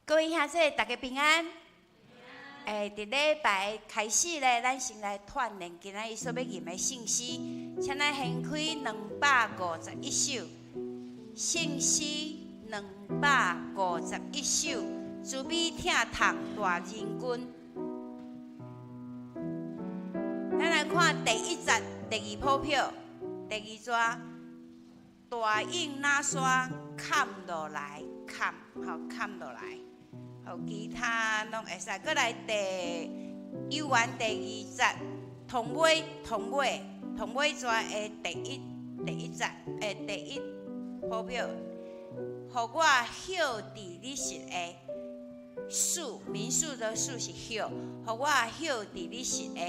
各位兄弟，大家平安。欸，佇禮拜開始咧，咱先來串聯今仔日所欲吟的聖詩，請咱掀開251首，聖詩251首，慈悲疼痛大仁君。咱來看第一節第二譜表，第二逝，大湧若山崁落來，崁，吼崁落來。好，其他攏會使。閣來第游完第二節，頭尾頭尾頭尾逝的第一節，欸，第一譜表，予我歇佇你膝下，宿民宿的宿是歇，予我歇佇你膝下。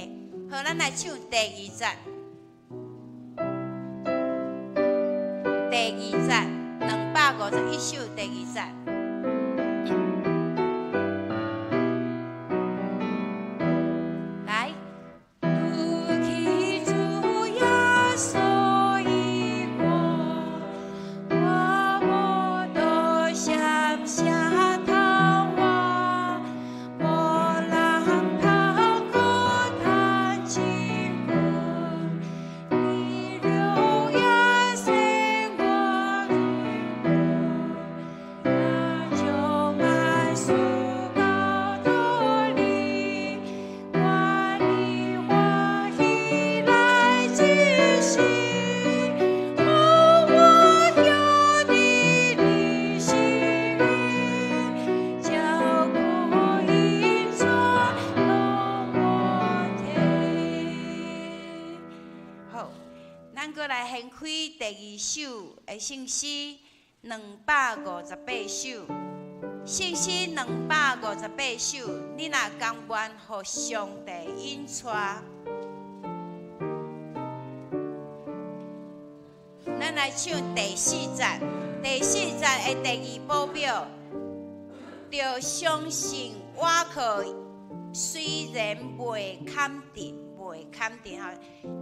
好，咱來唱第二節，第二節251首第二節。來，拄去主耶穌伊我，我無多閃閃頭我，無人頭苦嘆真久，你榮耀勝我榮耀，將萬事交託你，願你歡喜來指示，予我歇佇你膝下，照顧引帶攏無體。好，咱閣來掀開第二首的聖詩，258首。聖詩258首，你若甘願予上帝引帶，咱來唱第四節，第四節的第二譜表，著相信倚靠，雖然袂堪得，袂堪得吼，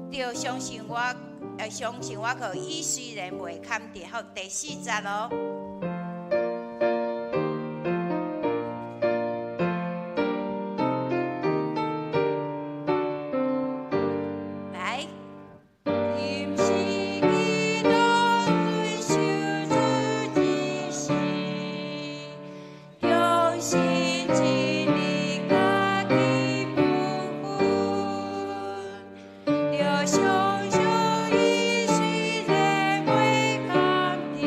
著相信我，相信倚靠，伊雖然袂堪得，好，第四節哦。來，今是基督忍受主之時，忠心盡力家己本分，著相信伊雖然袂堪得，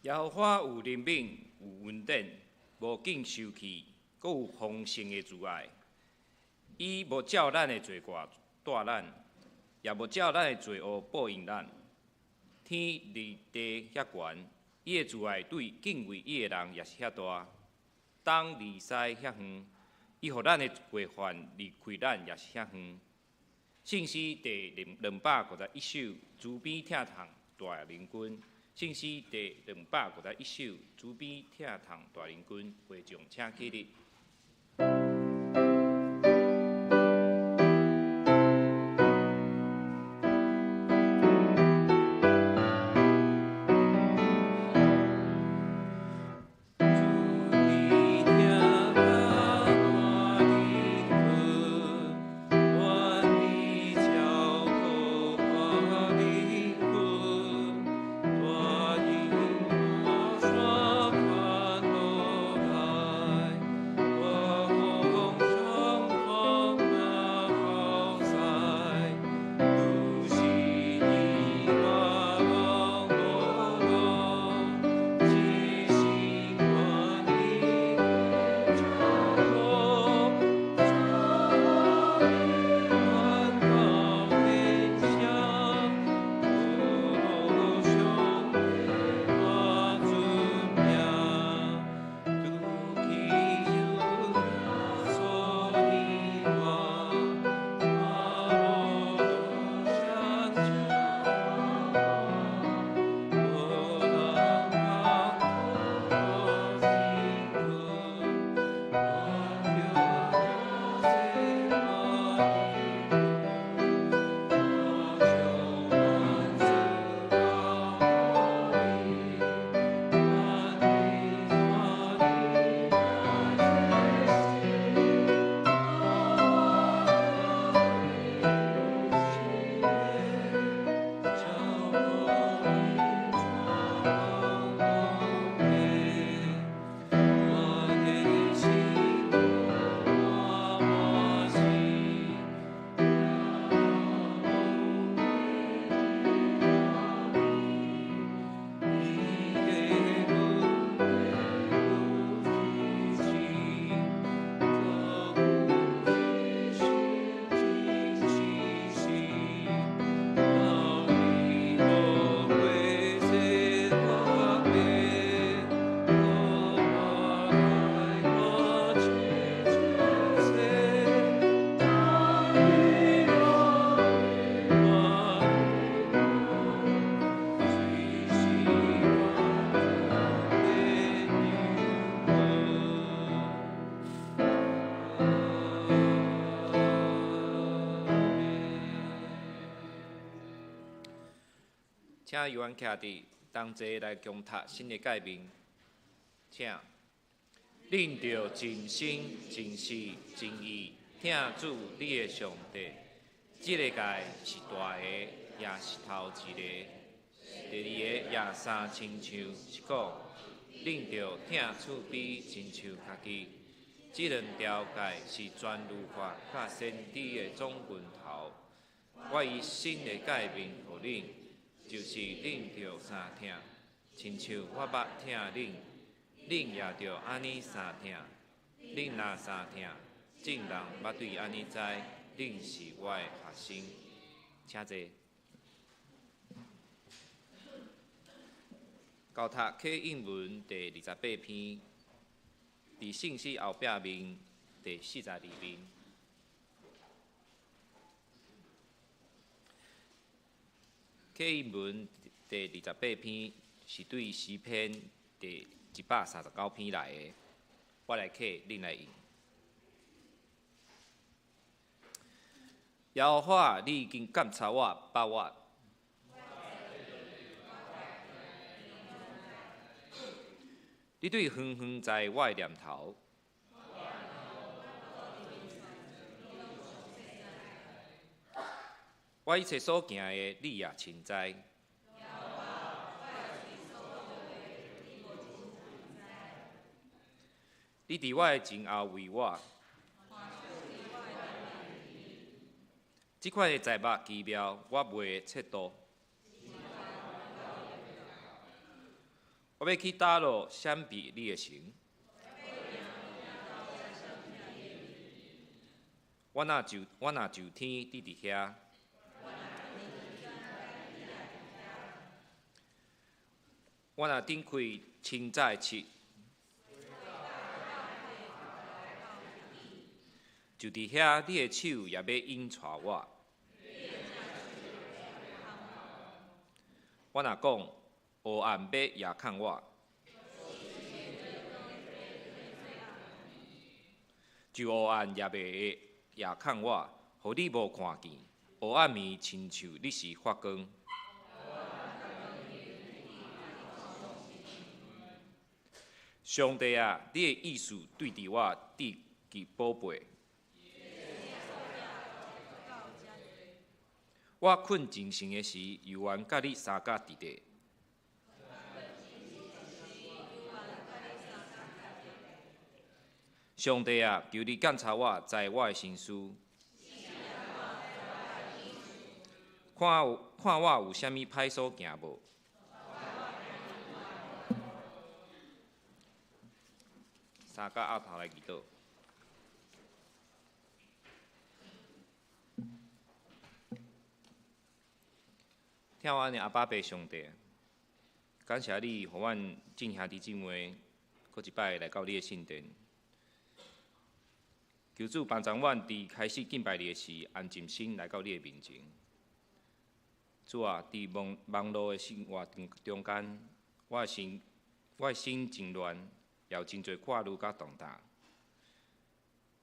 耶和華有憐憫，有恩典，無緊受氣，閣有豐盛的慈愛。伊無照咱的罪過待咱，也無照咱的罪惡報應咱。天離地遐懸，伊的慈愛對敬畏伊的人也是遐大。東離西遐遠，伊予咱的過犯離開咱也是遐遠。聖詩第251首，慈悲疼痛大能君。聖詩第251首，慈悲疼痛大能君，會眾請起立。請猶安徛佇同齊來共讀新的誡命，請。恁著盡心、盡性、盡意疼主你的上帝。這個誡是大的，也是頭一個。第二个也相親像，是講，恁著疼厝邊親像家己。這兩條誡是全律法佮先知的總源頭。我以新的誡命予恁，就是恁著相疼，親像我捌疼恁，恁也著按呢相疼。恁若相疼，眾人欲對按呢知，恁是我的學生。請坐。舊讀啟應文第28篇，佇聖詩後壁面第42面。啟應文第28篇是對詩篇第139篇來的，我來啟，恁來應。耶和華，你已經監察我，捌我。你對遠遠知我的念頭。我一切所行的，你也親知。你佇我的前後圍我。這款的財物奇妙，我袂測度。我我欲去佗落閃避你的神？我若上天，你佇遐；我若展開清早的翅，就佇遐，你的手也欲引帶我。我若講，黑暗欲掩崁我，就黑暗也袂會掩崁我，予你無看見。黑暗暝親像日時發光。上帝啊，你的意思對佇我至極寶貝。我睏精神的時，猶原佮你相佮佇咧。上帝啊，求你鑒察我，知我的心思，看有看我有啥物歹所行無？三甲阿頭來祈禱。疼阮的阿爸父上帝，感謝你，予阮眾兄弟姊妹，閣一擺來到你的聖殿。求主幫助阮佇開始敬拜你的時，安靜心來到你的面前。主啊，佇忙忙碌的生活中間，我的心真亂，也有真濟掛慮佮重擔。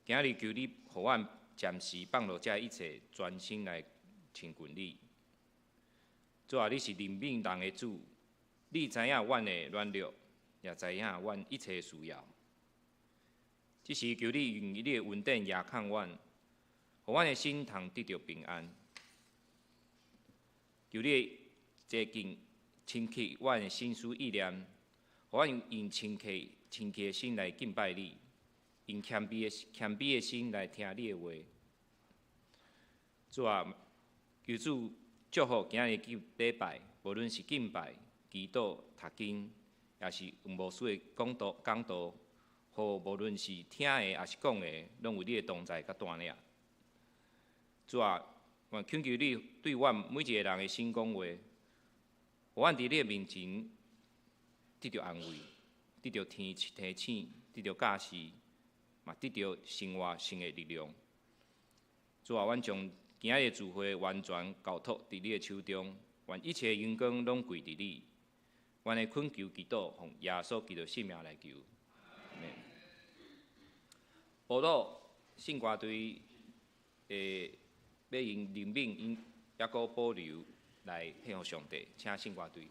今日求你，予阮暫時放落這一切，專心來親近你。主啊，你是憐憫人的主，你知影阮的軟弱，也知影阮一切的需要。這時求你用你的恩典遮蓋阮，予阮的心通得著平安。求你的潔淨清潔阮的心思意念，予阮用清潔清潔的心來敬拜你，用謙卑的心來聽你的話。主啊，求主祝福今日禮拜，無論是敬拜、祈禱、讀經，抑是黃牧師的講道，予無論是聽的抑是講的，攏有你的同在佮帶領。主啊，我懇求你對阮每一个人的心講話，予阮佇你的面前得著安慰，得著提醒，得著教示，嘛得著生活新的力量。主啊，阮將今仔日的聚會完全交託佇你的手中，願一切榮光攏歸佇你。阮的懇求祈禱，奉耶穌基督聖名來求。保羅聖歌隊欲用靈敏𪜶抑閣保留來獻予上帝，請聖歌隊。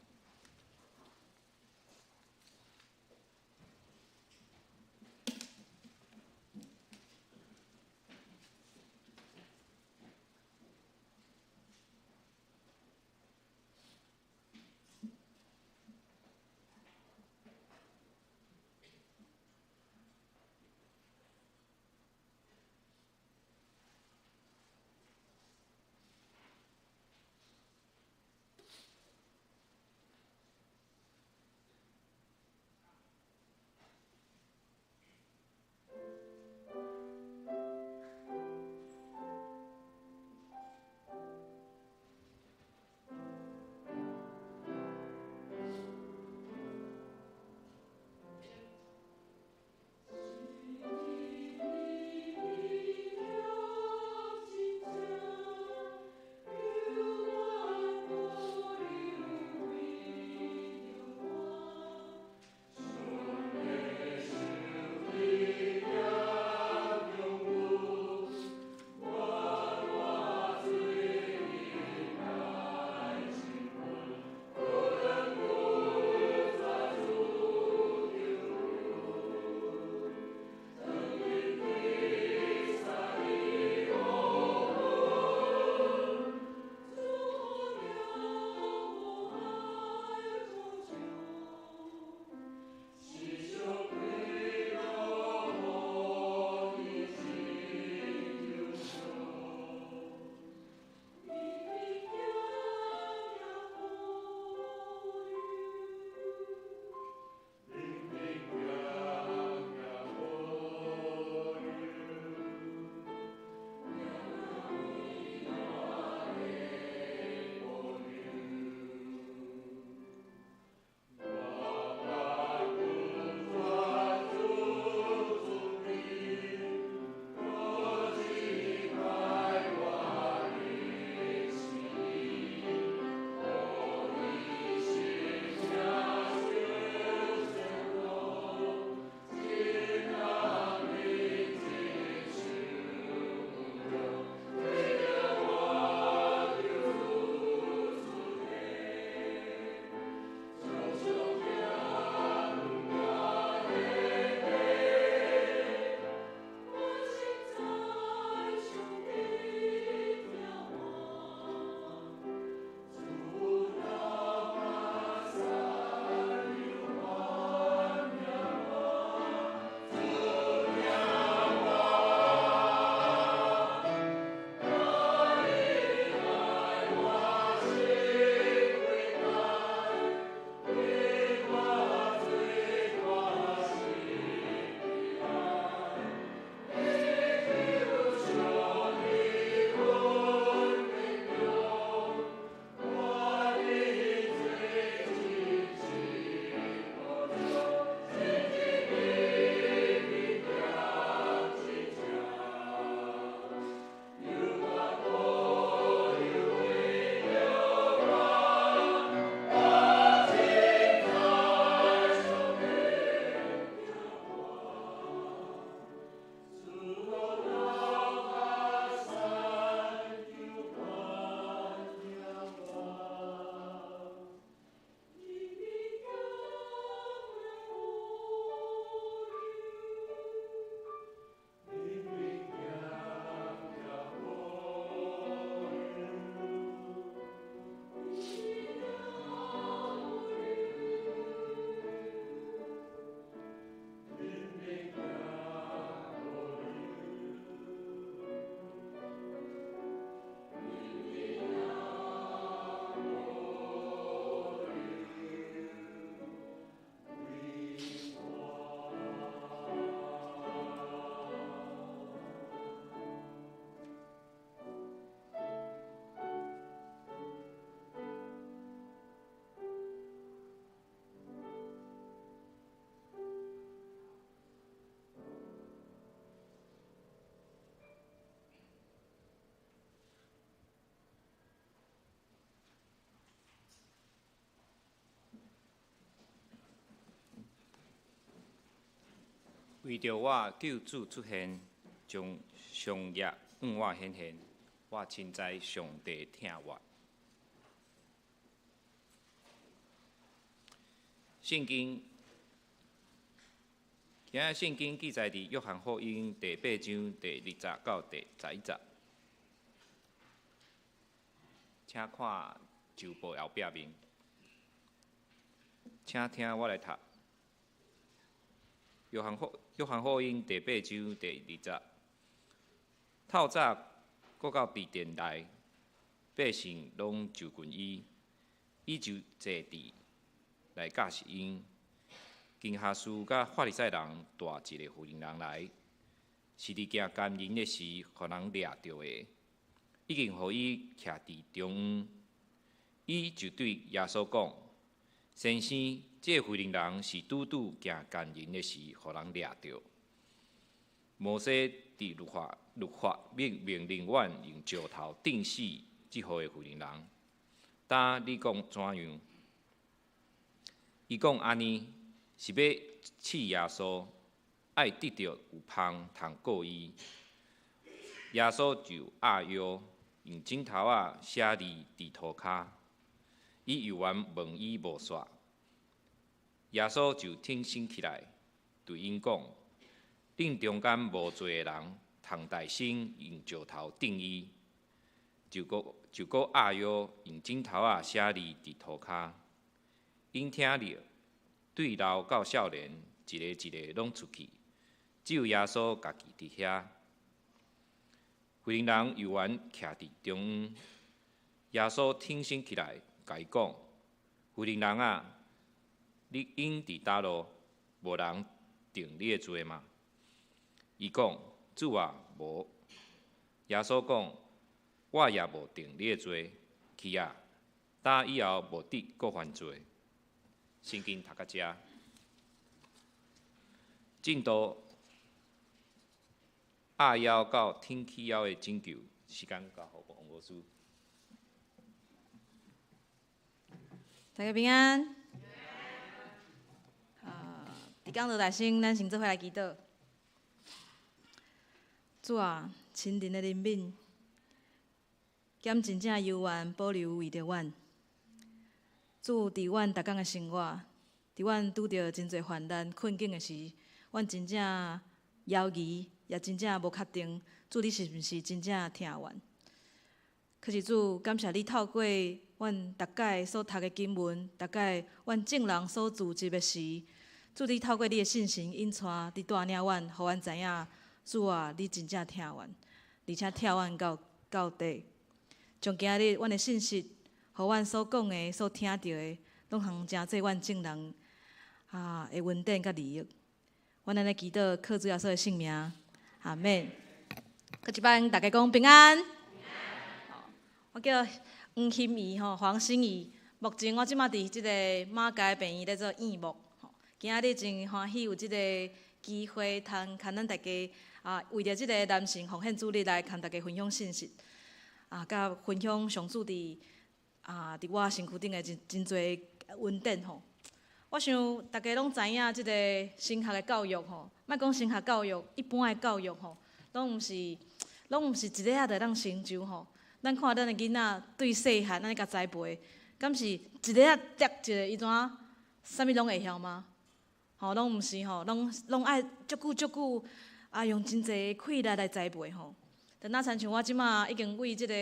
為著我救主出現，將罪孽向我顯現，我深知上帝疼我。聖經，今仔聖經記載佇約翰福音第八章第20到第11節，請看周報後壁面，請聽我來讀。約翰福音第八章第二節，透早閣到佇殿內，百姓攏就近伊，伊就坐佇來教示𪜶。經學士佮法利賽人帶一个婦人來，是佇行姦淫的時，予人掠著的，已經予伊徛佇中央。伊就對耶穌講：先生，這個婦人是拄拄行姦淫的時，予人掠著。摩西佇律法命令阮用石頭釘死這號的婦人。今你講怎樣？伊講按呢，是欲試耶穌，愛得著有縫通告伊。耶穌就壓腰，用指頭仔寫字佇塗跤。伊猶原問伊無煞。耶穌就挺身起來，對𪜶講：恁中間無罪的人，通代先用石頭釘伊。就閣壓腰，用指頭仔寫字佇塗跤。𪜶聽了，對老到少年，一个一个攏出去，只有耶穌家己佇遐。婦人猶原徛佇中央。耶穌挺身起來，共伊講：婦人啊，你𪜶佇佗落，無人定你的罪嗎？伊講：主啊，無。耶穌講：我也無定你的罪，去啊，打以後無得閣犯罪。聖經讀到遮，進度壓腰到挺起腰的拯救，時間交予黃老師。大家平安。佇講道內先，咱先做伙來祈禱。主啊，親人的憐憫，兼真正猶原保留為著阮。主，佇阮逐工的生活，佇阮拄著真濟患難困境的時，阮真正猶疑，也真正無確定，主你是毋是真正疼阮？可是主，感謝你透過阮逐擺所讀的經文，逐擺阮眾人所組織的詩，主你透過你的聖神引帶，佇帶領阮，予阮知影，主啊，你真正疼阮，而且疼阮到底。從今日，阮的信息，予阮所講的、所聽著的，攏通成做阮眾人的恩典佮利益。阮按呢祈禱，靠主耶穌的聖名，阿們。閣一擺，大家講平安。我叫黃心怡吼，黃心怡。目前我這馬佇這个馬偕病院咧做院牧。今仔日真歡喜有這个機會，通共咱大家為著這个男性奉獻主日來共大家分享信息，佮分享上主佇我身軀頂的真濟恩典吼。我想大家攏知影這个神學的教育吼，莫講神學教育，一般的教育吼，攏毋是一下仔就會當成就吼。咱看咱的囡仔對細漢按呢共栽培，敢是一下仔摘一个伊怎啥物攏會曉嗎？吼，攏毋是吼，攏愛足久足久用真濟氣力來栽培吼。但若親像我這馬已經為這个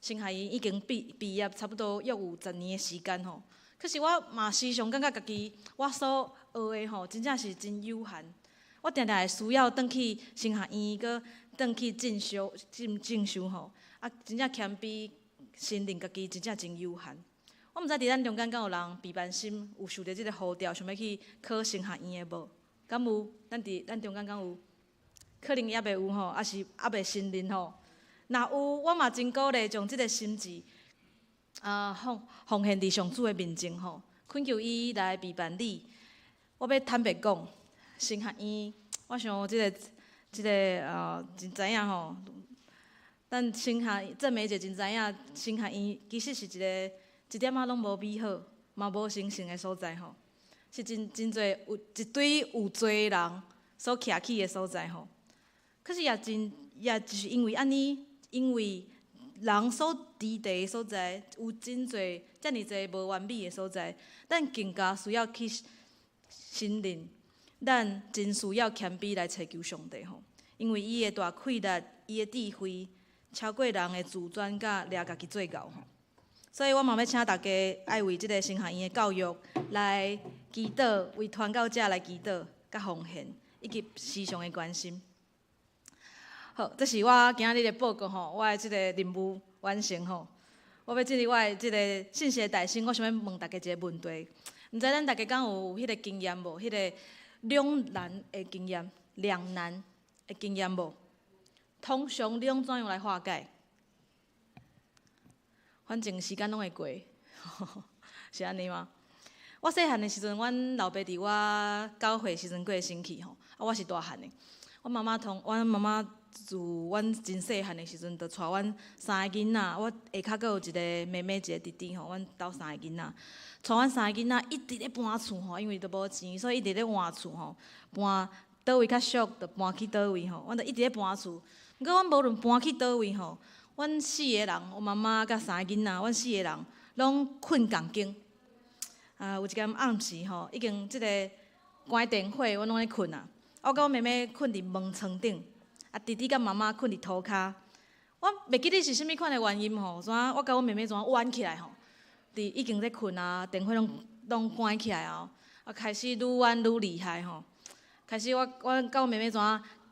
神學院已經畢業差不多約有10年的時間吼。可是我嘛時常感覺家己我所學的吼，真正是真有限。我定定會需要轉去神學院，閣轉去進修吼。真正謙卑，承認家己真正真有限。我毋知佇咱中間敢有人備辦心有受著這个呼召，想欲去考神學院的無？敢有？咱佇咱中間敢有？可能猶未有吼，抑是猶未承認吼。若有，我嘛真鼓勵將這个心志奉獻佇上主的面前吼，懇求伊來備辦你。我欲坦白講，神學院，我想這個真知影吼。咱神學鄭梅姐真知影，神學院其實是一个一點仔攏無美好，嘛無神聖的所在吼。是真濟有一堆有罪的人，所徛起的所在吼。可是也真，也就是因為按呢，因為人所佇地的所在有真濟遮爾濟無完美的所在，咱更加需要去承認，咱真需要謙卑來尋求上帝吼。因為伊的大氣力，伊的智慧，超過人的自尊佮掠家己做𠢕吼。所以我嘛欲請大家愛為這個神學院的教育來祈禱，為傳教者來祈禱、佮奉獻，以及時常的關心。好，這是我今日的報告吼，我的這個任務完成吼。我欲進入我的這個信息的大省，我想欲問大家一個問題，毋知咱大家敢有彼個經驗無？彼個兩難的經驗，兩難的經驗無？通常你攏怎樣來化解？反正時間攏會過，是按呢嗎？我細漢的時陣，阮老爸佇我9歲時陣過身去吼，啊，我是大漢的。阮媽媽自阮真細漢的時陣，就帶阮三个囡仔，我下跤閣有一個妹妹，一個弟弟吼，阮兜三个囡仔，帶阮三个囡仔一直咧搬厝吼，因為都無錢，所以一直咧換厝吼，搬佗位較俗，就搬去佗位吼，阮就一直咧搬厝。毋過阮無論搬去佗位吼，阮四個人，我媽媽佮三个囡仔，阮四個人攏睏仝間。啊，有一工暗時吼，已經這個關電火，阮攏咧睏啊。我佮我妹妹睏佇門床頂，啊弟弟佮媽媽睏佇塗跤。我袂記得是啥物款的原因吼，怎我佮我妹妹怎彎起來吼，佇已經咧睏啊，電火攏關起來啊，啊開始愈彎愈厲害吼。開始我佮我妹妹怎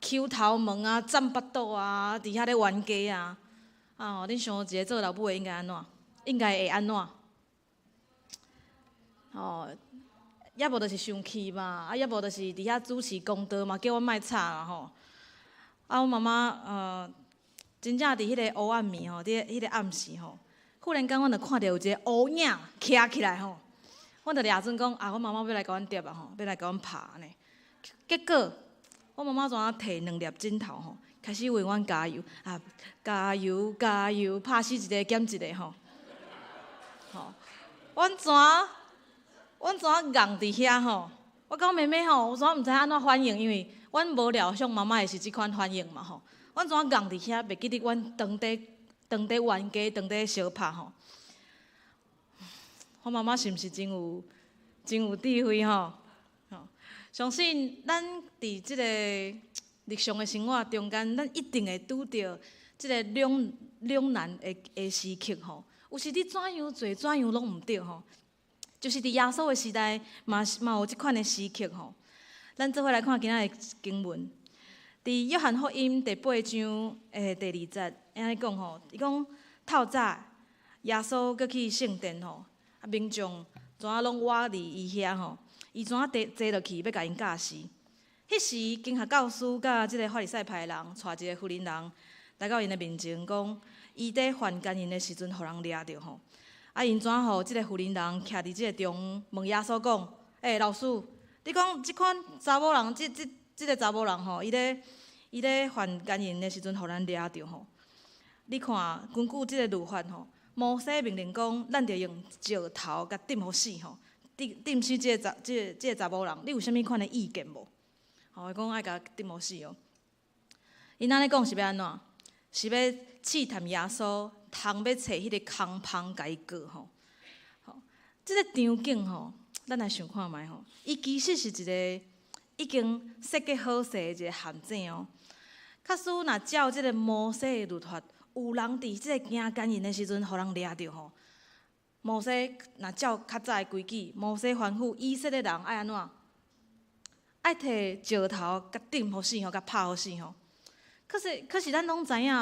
搝頭毛啊、攢腹肚啊，佇遐咧冤家啊。啊！恁想一個做老母的應該按怎？應該會按怎？哦，抑無就是生氣嘛，啊，抑無就是佇遐主持公道嘛，叫阮莫吵啦吼。啊，阮媽媽真正佇彼個黑暗暝吼，佇彼個暗時吼，忽然間阮就看著有一個烏影徛起來吼，阮就掠準講啊，阮媽媽欲來共阮疊啊吼，欲來共阮拍按呢。結果，阮媽媽怎提兩粒枕頭吼，開始為阮加油啊！加油加油，拍死一個減一個吼。吼，阮怎僫佇遐吼？我佮阮妹妹吼，我怎毋知按怎反應，因為阮無料想媽媽會是這款反應嘛吼。阮怎僫佇遐，袂記得阮當地冤家，當地相拍吼。我媽媽是毋是真有智慧吼？吼，相信咱佇這個日常的生活中間，咱一定會拄著這個兩難的時刻吼。有時你怎樣做，怎樣攏毋對吼。就是佇耶穌的時代，嘛是嘛有這款的時刻吼。咱做伙來看今仔的經文，佇約翰福音第八章的第二節，按呢講吼，伊講透早耶穌閣去聖殿吼，啊民眾怎啊攏倚佇伊遐吼，伊怎啊坐落去欲共𪜶教示。彼時，經學教師佮這个法利賽派的人，帶一个婦人人來到𪜶的面前，講伊佇犯姦淫的時陣，予人掠著吼。啊，𪜶怎予這个婦人人徛佇這个中，問耶穌講：欸，老師，你講這款查某人，這個查某人吼，伊咧犯姦淫的時陣，予咱掠著吼。你看，根據這个律法吼，摩西命令講，咱著用石頭共釘予死吼，釘死這個查某人，你有啥物款的意見無？吼，伊講愛共釘予死哦。𪜶按呢講是欲按怎？是欲試探耶穌，通欲揣彼個空縫共伊告吼。吼，這个場景吼，咱來想看覓吼。伊其實是一個已經設計好勢的一個陷阱哦。假使若照這个摩西的律法，有人佇這个行姦淫的時陣，予人掠著吼。摩西若照較早的規矩，摩西吩咐以色列人愛按怎？愛提石頭共釘予死吼，共拍予死吼。可是咱攏知影，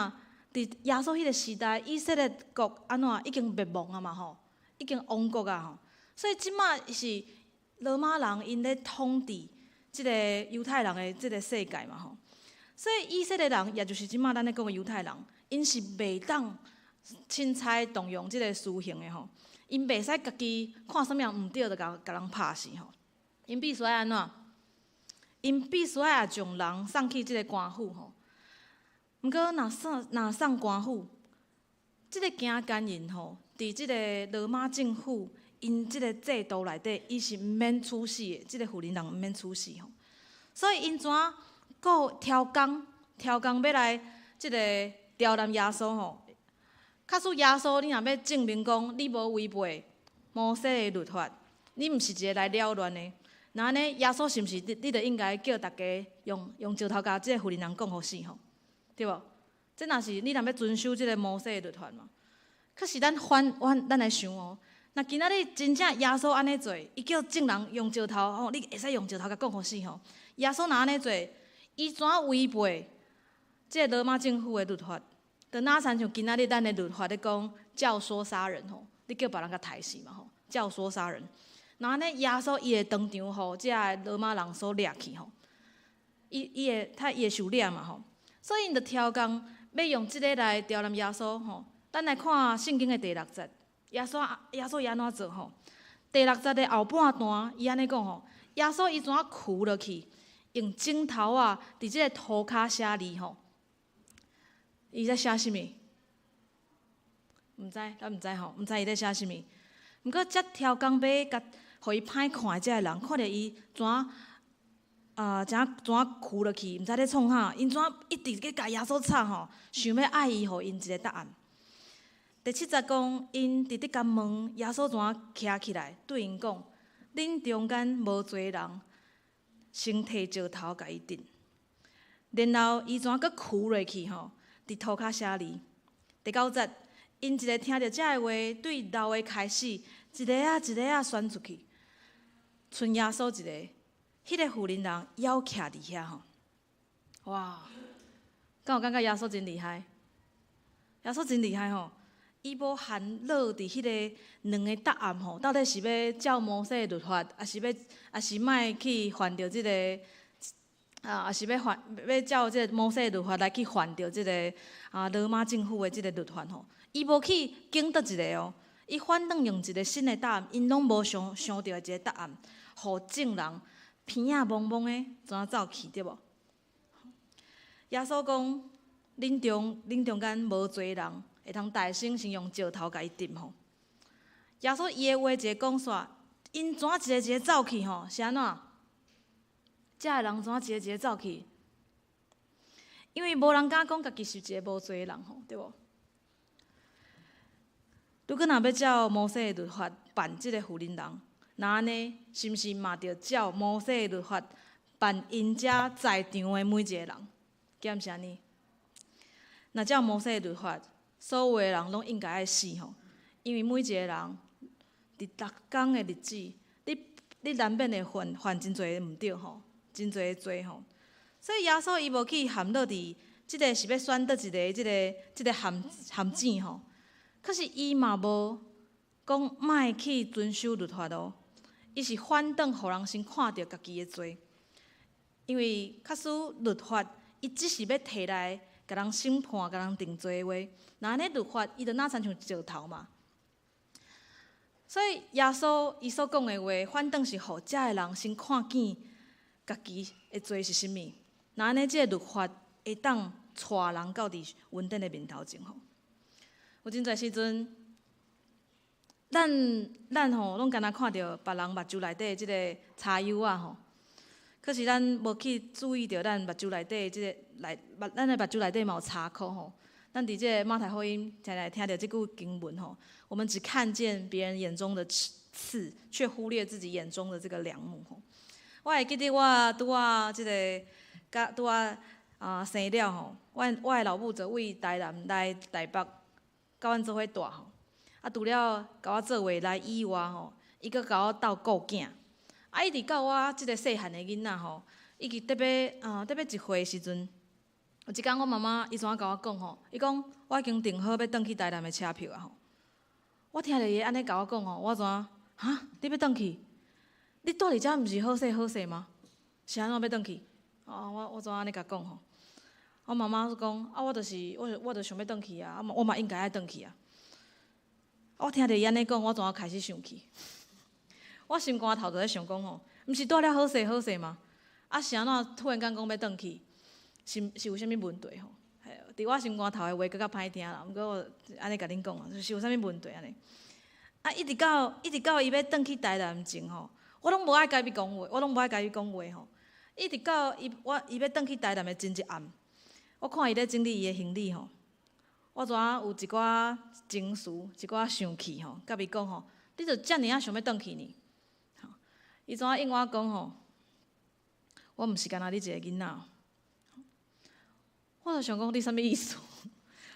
佇耶穌彼个時代，以色列國按怎已經滅亡啊嘛吼，已經亡國啊吼。所以這馬是羅馬人𪜶咧統治這个猶太人的這个世界嘛吼。所以以色列人，也就是這馬咱咧講的猶太人，𪜶是袂當凊彩動用這个私刑的吼。𪜶袂使家己看啥物人毋對，就共人拍死吼。𪜶必須愛按怎？𪜶必須愛將人送去這个官府吼。毋過若送官府，這个行姦淫吼，佇這个羅馬政府𪜶這个制度內底，伊是毋免處死的，這个婦人人毋免處死吼。所以𪜶怎閣刁工，刁工欲來這个刁難耶穌吼。假使耶穌，你若欲證明講你無違背摩西的律法，你毋是一个來擾亂的，那按呢，耶穌是毋是你就應該叫逐家用石頭共這个婦人人講予死吼？對無？這若是你若欲遵守這个摩西的律法嘛？可是咱反阮咱來想哦，若今仔日真正耶穌按呢做，伊叫眾人用石頭吼，你會使用石頭共講予死吼。耶穌若按呢做，伊怎違背這个羅馬政府的律法？就若親像今仔日咱的律法咧講教唆殺人吼，你叫別人共刣死嘛吼，教唆殺人。若按呢，耶穌伊會當場予這个羅馬人所掠去吼，伊會受掠嘛吼。所以𪜶就刁工欲用這个來刁難耶穌吼。咱來看聖經的第六節，耶穌伊按怎做吼？第六節的後半段，伊按呢講吼，耶穌伊怎跍落去，用指頭仔佇這个塗跤寫字吼。伊在寫啥物？毋知，咱毋知吼，毋知伊咧寫啥物。毋過，這刁工欲共予伊歹看的這个人，看著伊怎啊，怎怎跍落去，毋知咧創啥，𪜶怎一直咧共耶穌插吼，想欲愛伊，予𪜶一个答案。第七節講，𪜶佇咧共問耶穌怎徛起來，對𪜶講：恁中間無罪人，先提石頭共伊擲。然後伊怎閣跍落去吼，佇塗跤寫字。第九節，𪜶一个聽著這个話，對老的開始，一个仔一个仔選出去，賰耶穌一个，彼个婦人人猶徛佇遐吼。哇！敢有感覺耶穌真厲害？耶穌真厲害吼！伊無陷落佇彼个兩个答案吼，到底是欲照摩西的律法，抑是莫去犯著這个啊，抑是欲犯欲照這个摩西的律法來去犯著這个羅馬政府的這个律法吼。伊無去揀佗一个哦，伊反轉用一个新的答案，𪜶攏無想著的一个答案，予眾人鼻仔摸摸的怎走去對無？耶穌講：恁中間無罪人，會通大聲先用石頭共伊擲吼。耶穌伊的話一个講煞，𪜶怎一个一个走去吼？是按怎？這个人怎一个一个走去？因為無人敢講家己是一个無罪的人吼，對無？如果若欲照摩西的律法辦這个婦人人，那按呢，是毋是嘛著照摩西的律法辦𪜶遮在場的每一个人？敢毋是按呢？若照摩西的律法，所有的人攏應該愛死吼，因為每一个人佇逐工的日子，你難免會犯真濟毋對吼，真濟的罪吼。所以耶穌伊無去陷落佇這个是欲選佗一个這个陷阱吼。可是伊嘛無講莫去遵守律法哦，伊是反轉予人先看著家己的罪，因為假使律法伊只是欲提來共人審判、共人定罪的話，若按呢律法伊就若親像石頭嘛。所以耶穌伊所講的話，反轉是予遮的人先看見家己的罪是啥物。若按呢，這个律法會當帶人到佇恩典的面頭前吼。有真濟時陣，咱吼攏干焦看著別人目睭內底這个柴油仔吼，可是咱無去注意著咱目睭內底這个內目，咱的目睭內底嘛有柴箍吼。咱佇這个馬太福音常常聽著這句經文吼，我們只看見別人眼中的刺，卻忽略自己眼中的這個梁木吼。我會記得我拄仔這个，佮拄仔生了吼，我的老母就對台南來台北，佮阮做伙蹛吼。啊，除了共我做月來以外吼，伊閣共我鬥顧囝。啊，一直到我這个細漢的囡仔吼，伊記特別1歲的時陣，有一工我媽媽伊怎共我講吼？伊講我已經訂好欲轉去台南的車票啊吼。我聽著伊按呢共我講吼，我怎哈？你欲轉去？你蹛佇遮毋是好勢好勢嗎？是按怎欲轉去？啊，我怎按呢共講吼？我媽媽講啊，我就是我就想欲轉去啊，啊，我嘛應該愛轉去啊。我聽著伊按呢講，我怎開始生氣？我心肝頭就咧想講吼，毋是蹛了好勢好勢嗎？啊，是按怎突然間講欲轉去？是有啥物問題吼？佇我心肝頭的話閣較歹聽啦，毋過我按呢共恁講啊，是有啥物問題按呢？啊，一直到伊欲轉去台南前吼，我攏無愛共伊講話，我攏無愛共伊講話吼。一直到伊我伊欲轉去台南的前一暗，我看伊咧整理伊的行李吼，我怎有一寡情緒，一寡生氣吼，共伊講吼，你就遮爾仔想欲轉去呢？伊怎應我講吼？我毋是干焦你一個囡仔。我就想講你啥物意思？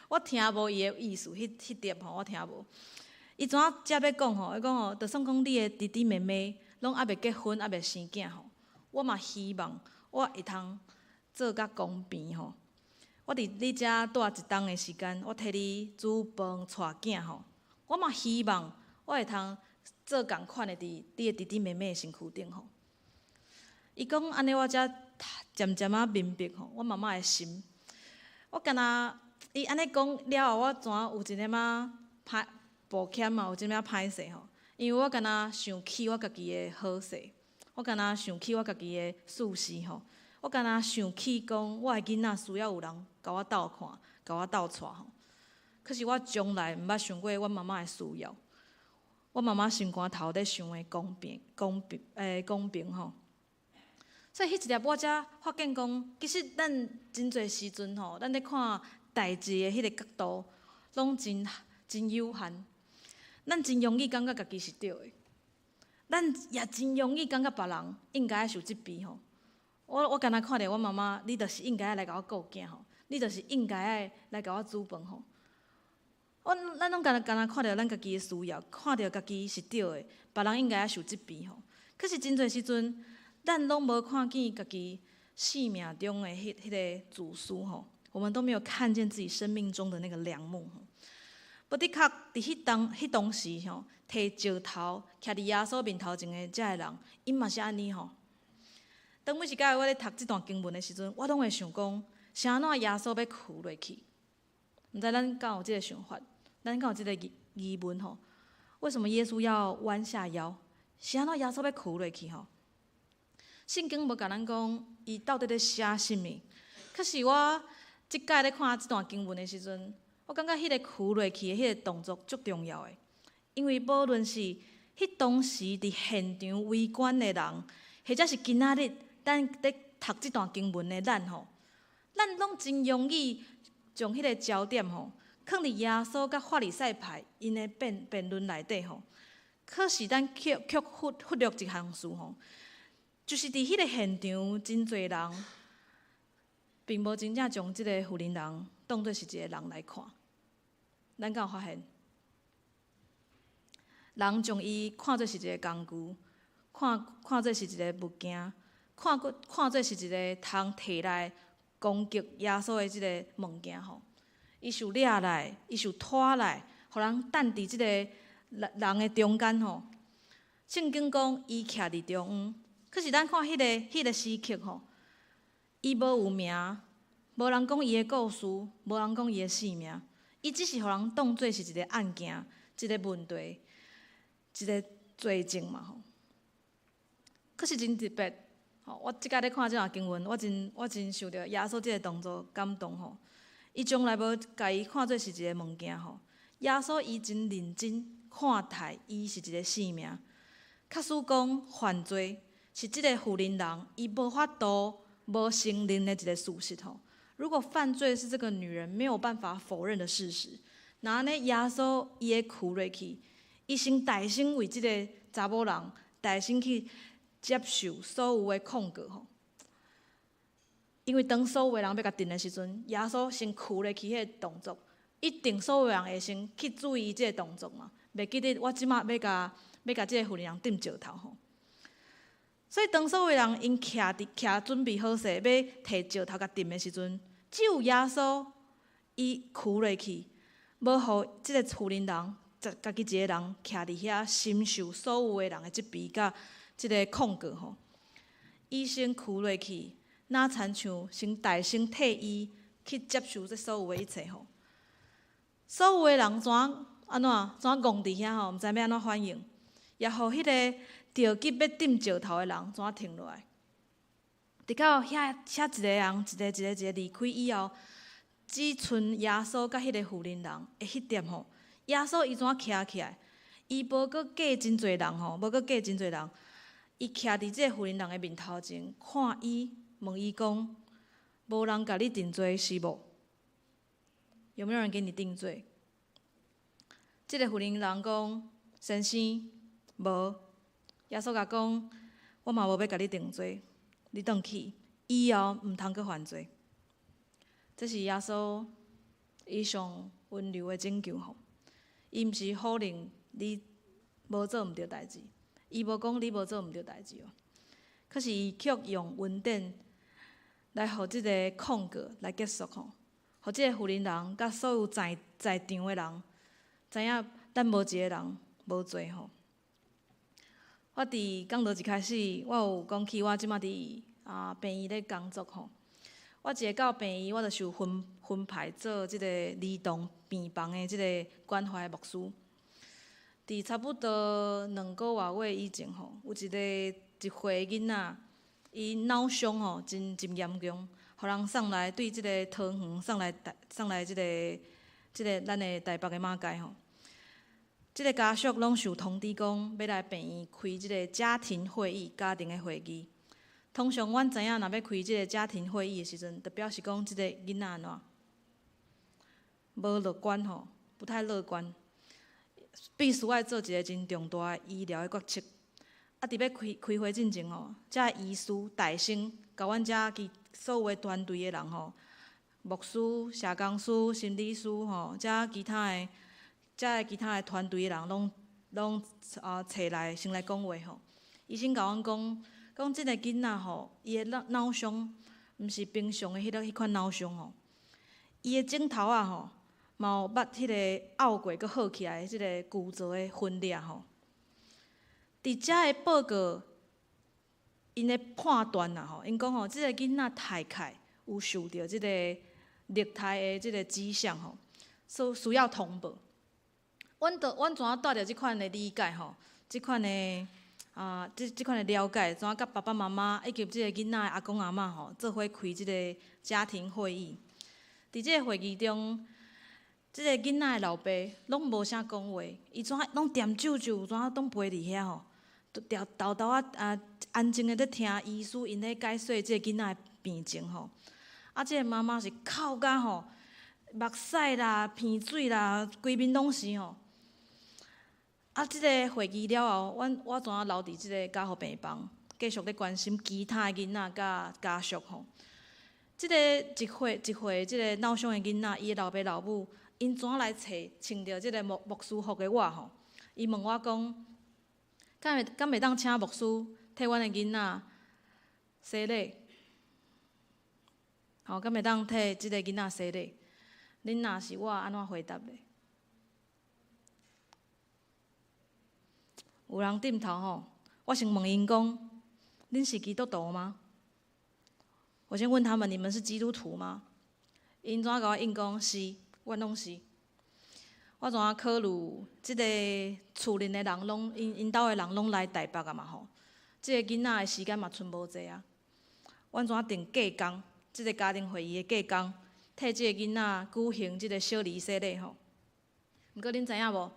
我聽無伊的意思，彼彼點吼我聽無。伊怎接欲講吼？伊講吼，就算講你的弟弟妹妹攏猶未結婚，猶未生囝吼，我嘛希望我會通做較公平吼。我佇你遮蹛一冬的時間，我替你煮飯帶囝吼。我嘛希望我會通做仝款的佇你的弟弟妹妹的身軀頂吼。伊講按呢，我才漸漸仔明白吼，我媽媽的心。我敢若伊按呢講了後，我怎有一點仔歹抱歉嘛，有一點仔歹勢吼。因為我敢若想起我家己的好勢，我敢若想起我家己的事實吼。我敢若想起講，我的囡仔需要有人共我鬥看，共我鬥帶吼。可是我從來毋捌想過阮媽媽的需要。我媽媽心肝頭咧想的公平、公平、公平吼。所以彼一粒我才發現講，其實咱真濟時陣吼，咱咧看代誌的彼个角度，攏真真有限。咱真容易感覺家己是對的，咱也真容易感覺別人應該愛受責備吼。我敢若看著我媽媽，你就是應該愛來共我顧囝吼，你就是應該愛來共我煮飯吼。咱攏敢若看著咱家己的需要，看著家己是對的，別人應該愛受責備吼。可是真濟時陣，咱攏無看見家己生命中的彼个自私吼，我們都沒有看見自己生命中的那個梁木吼。無的確，佇彼當時吼，提石頭徛佇耶穌面頭前的遮个人，𪜶嘛是按呢吼。當每一擺我咧讀這段經文的時陣，我攏會想講，是按怎耶穌欲屈落去？毋知咱敢有這個想法？咱敢有這個疑問吼？為什麼耶穌要彎下腰？是按怎耶穌欲屈落去吼？聖經無共咱講，伊到底咧寫啥物？可是我這擺咧看這段經文的時陣，我感覺彼个屈落去的彼个動作足重要的，因為無論是彼當時佇現場圍觀的人，或者是今仔日咱咧讀這段經文的咱吼，咱攏真容易將彼个焦點吼，囥佇耶穌佮法利賽派𪜶的辯論內底吼。可是咱卻忽略一項事吼，就是佇彼个現場，真濟人並無真正將這个婦人當做是一個人來看。咱敢有發現？人將伊看做是一個工具，看做是一個物件，看做是一個通提來攻擊耶穌的這个物件吼。伊受掠來，伊受拖來，予人擲佇這个人的中間吼。聖經講伊徛佇中央，可是咱看彼个時刻吼，伊無有名，無人講伊的故事，無人講伊的姓名，伊只是予人當做是一個案件，一個問題，一個罪證嘛吼。可是真特別，吼！我這擺咧看這段經文，我真受著耶穌這个動作感動吼。伊從來無共伊看做是一個物件吼。耶穌伊真認真看待伊是一個生命。假使講犯罪是這個婦人伊無法度無承認的一個事實吼。如果犯罪是這個女人沒有辦法否認的事實，那按呢耶穌伊會屈落去，伊先代身為這个查某人代身去接受所有的控告吼。因為當所有的人欲共釘的時陣，耶穌先屈落去彼个動作，一定所有人會先去注意這个動作嘛。袂記得我這馬欲共這个婦人釘石頭吼。所以當所有人𪜶徛佇徛準備好勢，欲提石頭共釘的時陣，只有耶穌伊屈落去，無予這个婦人家己一个人徛佇遐，承受所有的人的責備佮這个控告吼。伊先屈落去，若親像先代身替伊去接受這所有的一切吼。所有的人怎按怎怎戇佇遐吼，毋知欲按怎反應，也予彼个著急欲釘石頭的人怎停落來。直到遐一个人一个一个一个離開以後，只賰耶穌佮彼个婦人的彼點吼，耶穌伊怎徛起來？伊無閣計真濟人吼，無閣計真濟人，伊徛佇這個婦人的面頭前，看伊，問伊講：無人共你定罪是無？有沒有人給你定罪？這個婦人講：先生，無。耶穌共講：我嘛無欲共你定罪，你轉去，以後毋通閣犯罪。這是耶穌伊上溫柔的拯救吼，伊毋是否認你無做毋著代誌，伊無講你無做毋著代誌哦。可是伊卻用恩典來予這個控告來結束吼，予這個婦人佮所有在在場的人知影咱無一個人無罪吼。我佇講道一開始，我有講起我這馬佇病院咧工作吼。我一下到病院，我就受分分派做這個兒童病房的這個關懷牧師。佇差不多2個外月以前吼，有一個1歲囡仔，伊腦傷吼真真嚴重，予人送來對這個桃園送來台送來這個這個咱的台北的馬偕吼。這個家屬攏受通知講，欲來病院開這個家庭會議，家庭的會議。通常阮知影，若欲開這個家庭會議的時陣，就表示講這個囡仔按怎無樂觀吼，不太樂觀，必須愛做一個真重大的醫療的決策。啊，佇欲開開會進前吼，遮的醫師大聲共阮遮其所有的團隊的人吼，牧師、社工師、心理師吼，遮其他的。遮的其他的團隊的人攏攏揣來先來講話吼。醫生共阮講，講這個囡仔吼，伊的腦腦傷毋是平常的彼個彼款腦傷吼，伊的枕頭仔吼，嘛有捌彼個拗過閣好起來的這個骨折的分裂吼。佇遮的報告，𪜶的判斷啦吼，𪜶講吼，這個囡仔大概有受著這個虐待的這個跡象吼，所需要通報。阮著阮怎樣帶著這款的理解吼，這款的啊，這這款的了解，怎樣佮爸爸媽媽以及這個囡仔的阿公阿嬤吼，做伙開這個家庭會議。佇這個會議中，這個囡仔的老爸攏無啥講話，伊怎攏恬啾啾，怎攏陪佇遐吼，沓沓沓仔啊安靜的咧聽醫師𪜶咧解說這個囡仔的病情吼。啊，這個媽媽是哭甲吼，目屎啦、鼻水啦，規面攏是吼。啊，這個會議了後，阮我怎留佇這個加護病房，繼續咧關心其他的囡仔佮家屬吼。這個一歲一歲這個腦傷的囡仔，伊的老爸老母，𪜶怎來揣穿著這個牧牧師服的我吼？伊問我講，敢會敢會當請牧師替阮的囡仔洗禮？吼，敢會當替這個囡仔洗禮？恁若是我，按怎回答咧？有人點頭吼，我先問𪜶講：恁是基督徒嗎？我先問他們：你們是基督徒嗎？𪜶怎共我應講是，阮攏是。我怎考慮這個厝裡的人攏𪜶𪜶兜的人攏來台北啊嘛吼，這個囡仔的時間嘛賰無濟啊。阮怎定隔工，這個家庭會議的隔工，替這個囡仔舉行這個小禮洗禮吼。毋過恁知影無？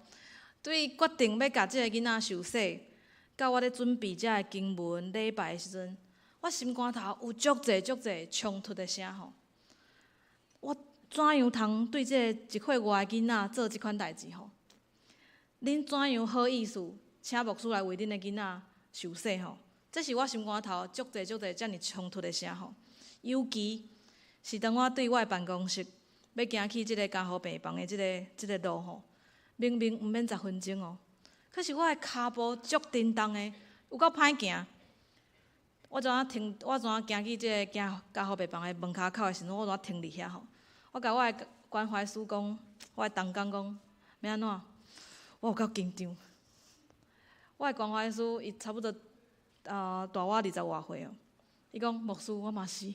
對決定欲共這個囡仔受洗，到我咧準備這个經文禮拜的時陣，我心肝頭有足濟足濟衝突的聲吼。我怎樣通對這個一歲外的囡仔做這款代誌吼？恁怎樣好意思請牧師來為恁的囡仔受洗吼？這是我心肝頭足濟足濟遮爾衝突的聲吼。尤其是當我對我的辦公室欲行去這個加護病房的這个這个路吼。明明毋免10分鐘哦，可是我的跤步足沉重的，有夠歹行。我怎停？我怎行去這个行加護病房的門跤口的時陣，我怎停佇遐吼？我共我的關懷師講，我的同工講，欲按怎？我有夠緊張。我的關懷師伊差不多大我20外歲哦。伊講牧師，我嘛是。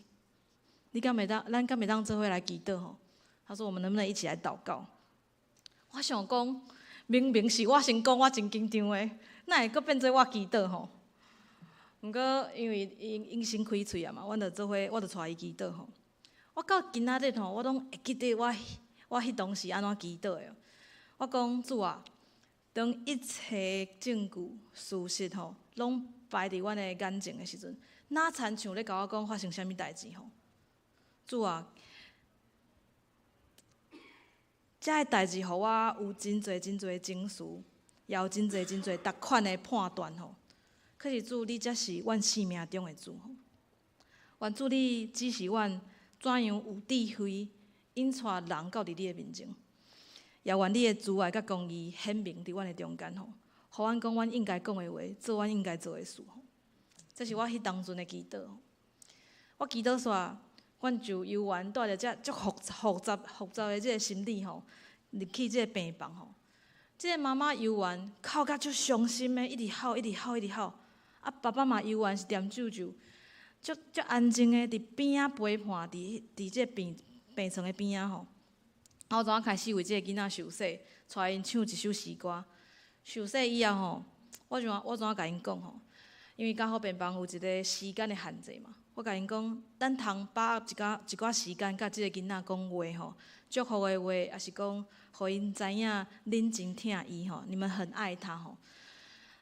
你敢會當？咱敢會當做伙來祈禱吼？他說：我們能不能一起來禱告？我想講，明明是我先講，我真緊張的，哪會閣變做我祈禱吼？毋過因為𪜶𪜶先開喙啊嘛，阮就做伙，我就帶伊祈禱吼。我到今仔日吼，我攏會記得我我彼當時按怎祈禱的。我講主啊，當一切證據、事實吼，攏擺佇阮的眼前的時陣，若親像咧共我講發生啥物代誌吼？主啊，這个代誌予我有真濟真濟情緒，也有真濟真濟逐款的判斷吼。可是主，你才是阮生命中的主吼。願主你指示阮怎樣有智慧引帶人到佇你的面前，也願你的慈愛佮公義顯明佇阮的中間吼，予阮講阮應該講的話，做阮應該做的事吼。這是我彼當陣的祈禱。我祈禱煞，阮就猶原帶著這足複雜的這个心理吼，入去這个病房吼。這个媽媽猶原哭甲足傷心的，一直哭，一直哭，一直哭。啊，爸爸嘛猶原是踮咒咒，足足安靜的佇邊仔陪伴，佇這个病床的邊仔吼。啊，我怎開始為這个囡仔受洗，帶𪜶唱一首詩歌。受洗以後吼，我怎共𪜶講吼？因為加護病房有一個時間的限制嘛。我共𪜶講，咱通把握一寡時間，佮這个囡仔講話吼，祝福的話，抑是講，予𪜶知影恁真疼伊吼，你們很愛他吼。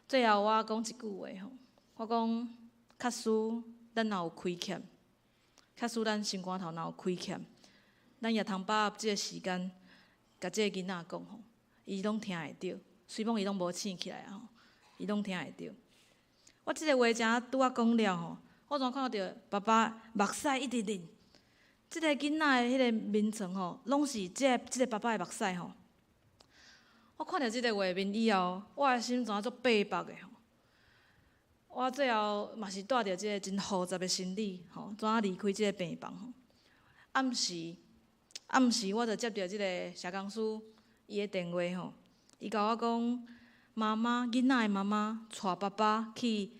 最後我講一句話吼，我講，假使咱若有虧欠，假使咱心肝頭若有虧欠，咱也通把握這个時間，共這个囡仔講吼，伊攏聽會著。雖罔伊攏無醒起來啊吼，伊攏聽會著。我這个話才拄仔講了吼，我怎看著爸爸目屎一直淋，這个囡仔的彼个眠床吼，攏是這个爸爸的目屎吼。我看著這个畫面以後，我的心怎足白目的吼。我最後嘛是帶著這个真複雜的心理吼，怎離開這个病房吼。暗時我就接著這个社工師伊的電話吼，伊共我講，媽媽囡仔的媽媽帶爸爸去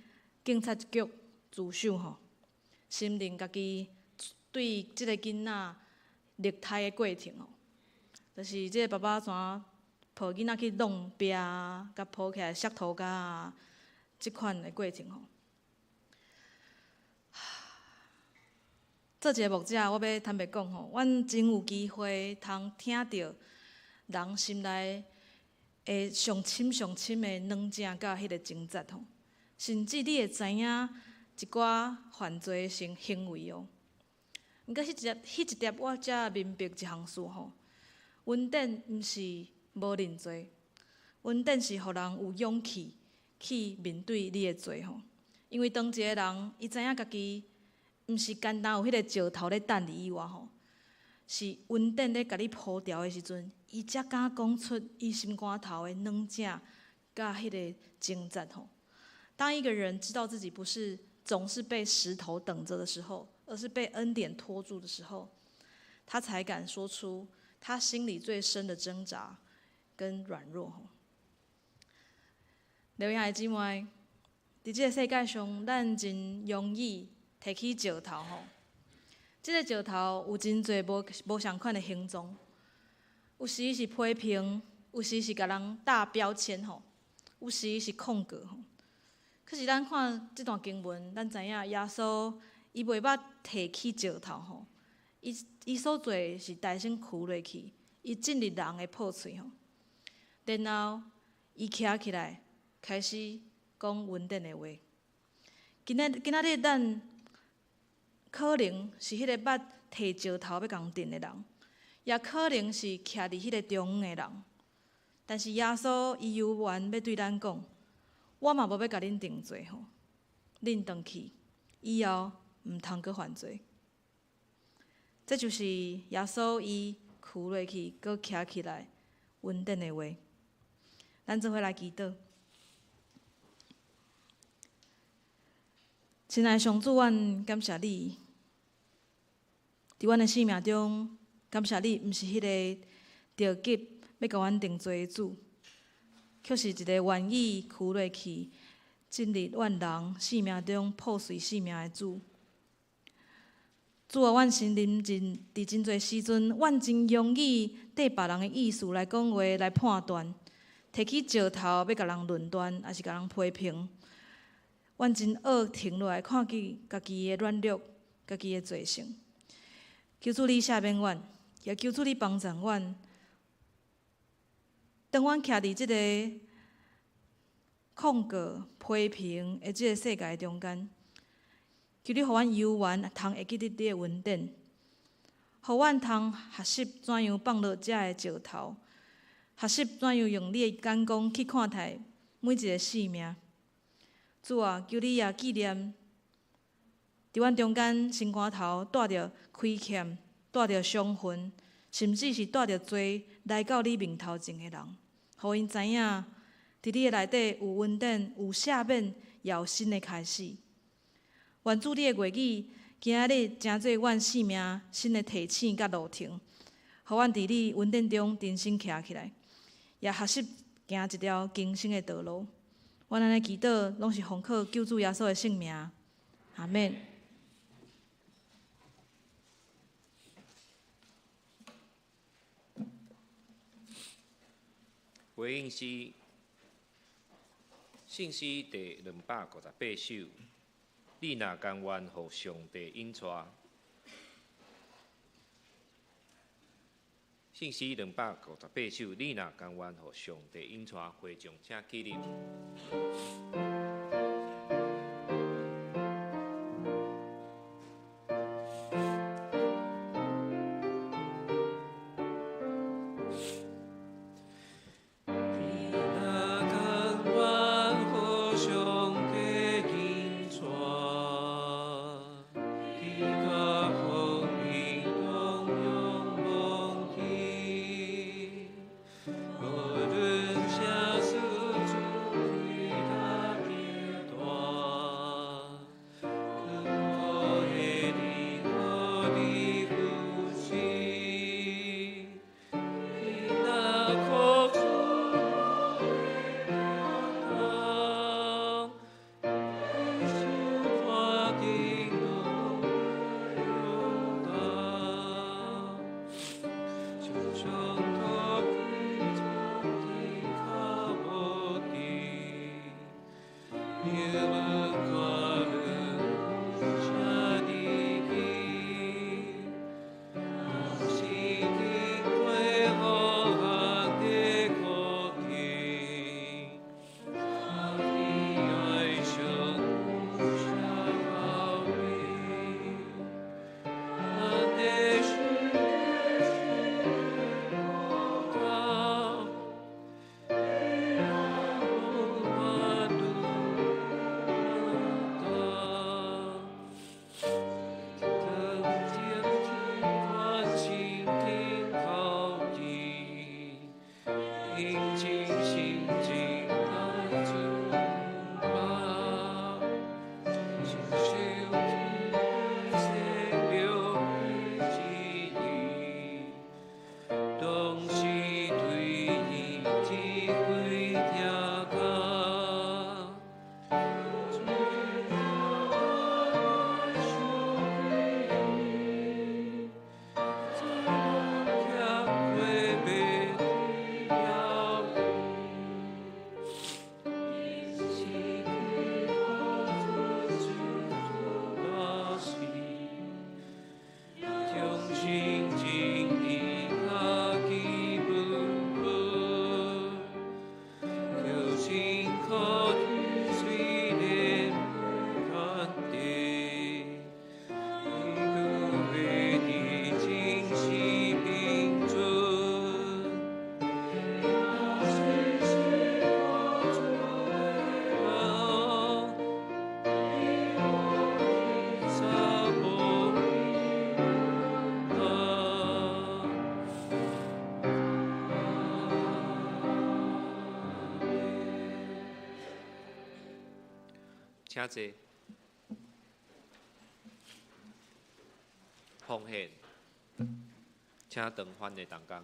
警察局自首吼，承認家己對這個囡仔虐待的過程吼，就是這个爸爸怎抱囡仔去弄壁啊，共抱起來摔塗跤啊，這款的過程吼。做一个牧者，我欲坦白講吼，阮真有機會通聽著人心內的上深上深的軟正佮彼个掙扎吼，甚至你會知影一寡犯罪行為哦。毋過彼一粒，我才明白一項事吼，恩典毋是無認罪，恩典是予人有勇氣去面對你的罪吼。因為當一个人伊知影家己毋是干焦有彼个石頭咧等伊以外吼，是恩典咧共你鋪條的時陣，伊才敢講出伊心肝頭的軟正佮彼个掙扎吼。當一個人知道自己不是總是被石頭等著的時候，而是被恩典托住的時候，他才敢說出他心裡最深的掙扎跟軟弱吼。劉兄弟姊妹，佇這个世界上，咱真容易提起石頭吼。這个石頭有真濟無相仝的形狀，有時是批評，有時是共人貼標籤吼，有時是控告吼。可是咱看這段經文，咱知影耶穌伊袂捌提起石頭吼，伊所做的是台先屈落去，伊進入人的破碎吼，然後伊徛起來開始講恩典的話。今仔日咱可能是彼个捌提石頭欲共擲的人，也可能是徛佇彼个中央的人。但是耶穌伊猶原欲對咱講，我嘛無欲共恁定罪吼，恁轉去以後毋通閣犯罪。這就是耶穌伊屈落去，閣徛起來恩典的話。咱做伙來祈禱。親愛的上主，阮感謝你，佇阮的生命中，感謝你，毋是彼个著急欲共阮定罪的主，卻是一个願意屈落去進入阮人生命中破碎生命的主。主啊，阮承認真佇真濟時陣，阮真容易綴別人的意思來講話、來判斷，提起石頭欲共人論斷，抑是共人批評。阮真愛停落來看見家己的軟弱、家己的罪性。求主你赦免阮，也求主你幫助阮。當阮徛佇這个控告、批評的這个世界中間，求你予阮猶原通會記得你的恩典，予阮通學習怎樣放落遮的石頭，學習怎樣用你的眼光去看待每一个性命。主啊，求你也紀念佇阮中間心肝頭帶著虧欠、帶著傷痕，甚至是帶著罪來到你面頭前的人，予𪜶知影，佇你的內底有恩典、有赦免，也有新的開始。願主你的話語，今仔日成做阮生命新的提醒佮路程，予阮佇你恩典中重新徛起來，也學習行一條更新的道路。阮按呢祈禱，攏是奉靠救主耶穌的聖名。阿們。回應詩，聖詩第258首。你若甘願予上帝引帶，聖詩258首，你若甘願予上帝引帶，會眾請起立。請坐。奉獻，請長翻的同工。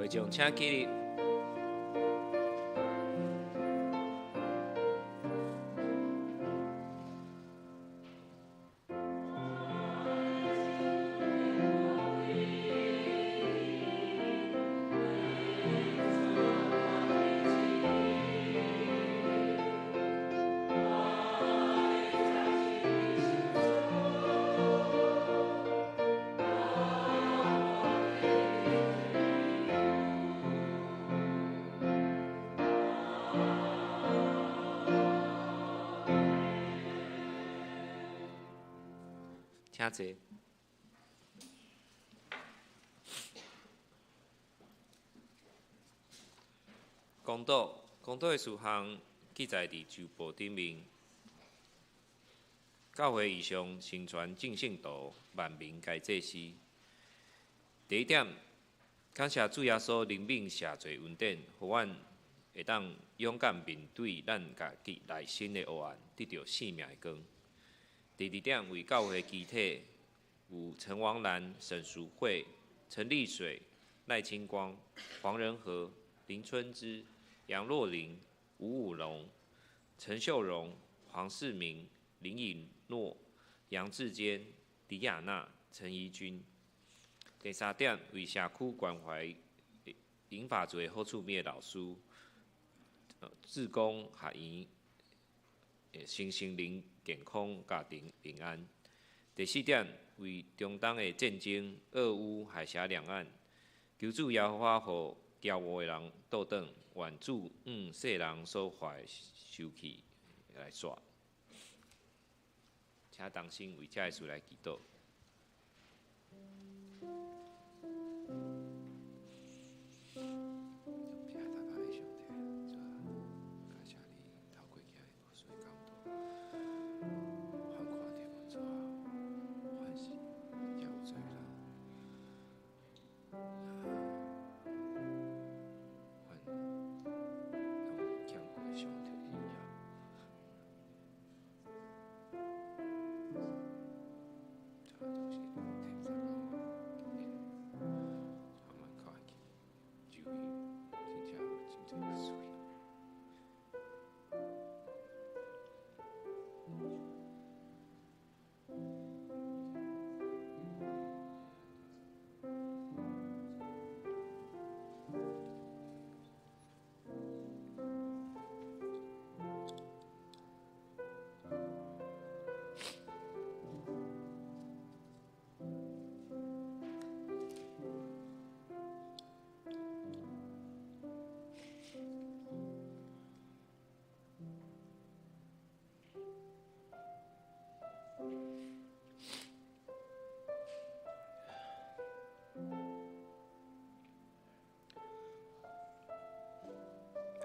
会众请起立。请坐。公道，公道的事项记载伫周报顶面。教会以上成全众圣徒，万民皆祭司。第一点，感谢主耶稣怜悯赦罪恩典，予阮会当勇敢面对咱家己内心的黑暗，得著生命的光。第二点，为教会肢体有陈王兰、沈淑惠、陈丽水、赖清光、黄仁和、林春枝、杨若琳、吴武龙、陈秀荣、黄世明、林以诺、杨志坚、李亚娜、陈怡君。第三点，为社区关怀银发族的好处面老师、志工学院，身心灵健康、家庭平安。第四点，为中东的战争、俄乌海峡两岸，求主耶和华予骄傲的人倒转，愿主向世人所怀的受气来煞。请同心为这个事来祈祷。